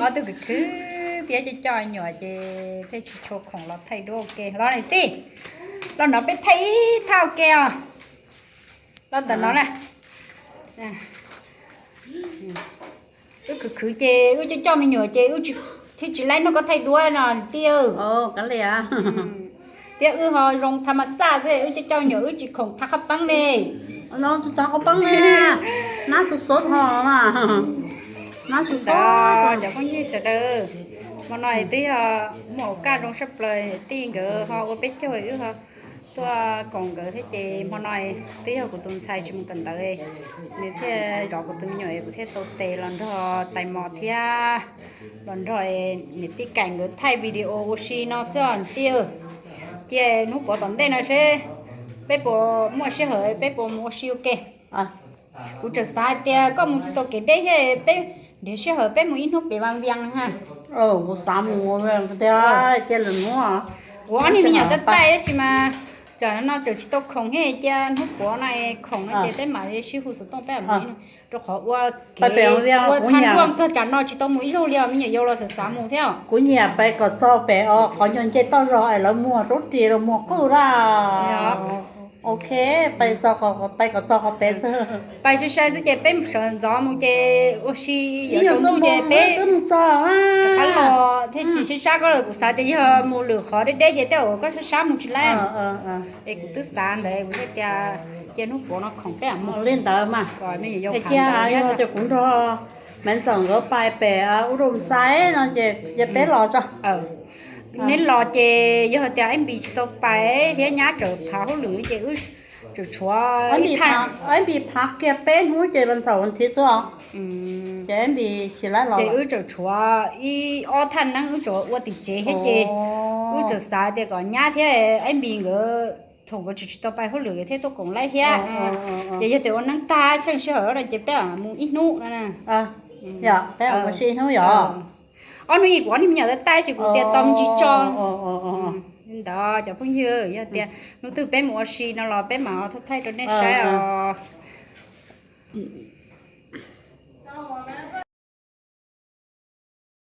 Ob tug khwv khwv thiab coj coj me nyuam ces thiaj tsis tshua khoom los thaij duab ua ke. Los niam tij, los nrog peb thaij ib thaj ua ke os. Los ntawm no na. Wb khwv khwv ces wb coj coj me nyuam ces wb thiaj tsis laib nrog koj thaij duab no tij. Thiab wb ho zoo tha ma xaj xwb, wb coj coj me nyuam wb tsis khoom tha qhov peeb li. Tsis tha qhov peeb li, nab txhua xov ho na. Nab txhua xov. Cov phooj ywg sawv daws, hmo no twb yog muaj ua kaj zoo saj plaws, tij nkawd ho ua peb caug, wb ho tuaj koom nkawd thiab ces hmo no twb yog kuv tus ntxhais tsis mus kawm ntawv, nws thiaj zov kuv tus me nyuam, kuv thiaj tau tes los nrog tais mos thiab los nrog niam tij Kaim nkawd thaij video ua si no xwb os tij. Ces hnub puav tom ntej no seb peb puas muaj sij hawm peb puas mus ua si ua ke. Kuv tseem xav hais tias koj mus tsis tau kev deb thiab peb nrhiav sij hawm peb mus ib hnub pem Vaj Vias ha. Kuv xav mus tiag, cia lwm hnub. Kuv ob niag me nyuam tab taij tab sis mas tam no tseem tsis tau khoom thiab cia hnub puav no khoom no ces peb mam li sib hu xov tooj peb mam mus ib hnub, rau qhov ua kev ua thaj luaj txog tsam no tsis tau mus ib zaug li os, me nyuam yaus los xav xav mus thiab. Kuv nyiam pais kom txog pem os, qhov nyuag nce toj zog es lawv muag roob ris los muag qwj dab. Ok, pais kom txog qhov pem xwb. Pais sai sai xwb ces peb sawv ntxov mus ces ua si yuav tsaus ntuj ces peb twb mus txog rov qab los thiaj tsis sib sab koj lawm. Kuv xav tias yog mus lwm qhov deb deb ces tej zaum koj sab sab mus tsis laib. Es kuv twb xav ntawd kuv thiaj tias cia hnub puav no khoom peb mus li ntawd mas. Cia yog tias kuv nrog Maiv Ntxawm nkawd pais pem ub Doo Xais no ces peb los tso. Neb los ces yog tias Ab Npis tsis tau pais thiab nyab tseem phav hauj lwm ces wb tseem tshuav, Ab Npis phav kiag peb hnub ces Maiv Ntxawm ua thiv xwb os. Ces Ab Npis tsis laib los ces wb tseem tshuav ib ob thaj neeb wb tseem ua tim tsev thiab ces wb tseem xav tias kom nyab thiab Ab Npis nkawd thaum nkawd tseem tsis tau pais hauj lwm nkawd thiaj tuaj koom laib thiab. Ces yog tias ua neeb tag xyeej sij hawm no ces peb mus ib hnub no. Yog peb mus ua si ib hnub yog. Ob hnub ib kuv ob niag me nyuam tab taij sis kuv tias tau me ntsis tso. Li ntawd cov phooj ywg, yog tias hnub twg peb mus ua si no los peb mam thaij thaij rau nej saib os.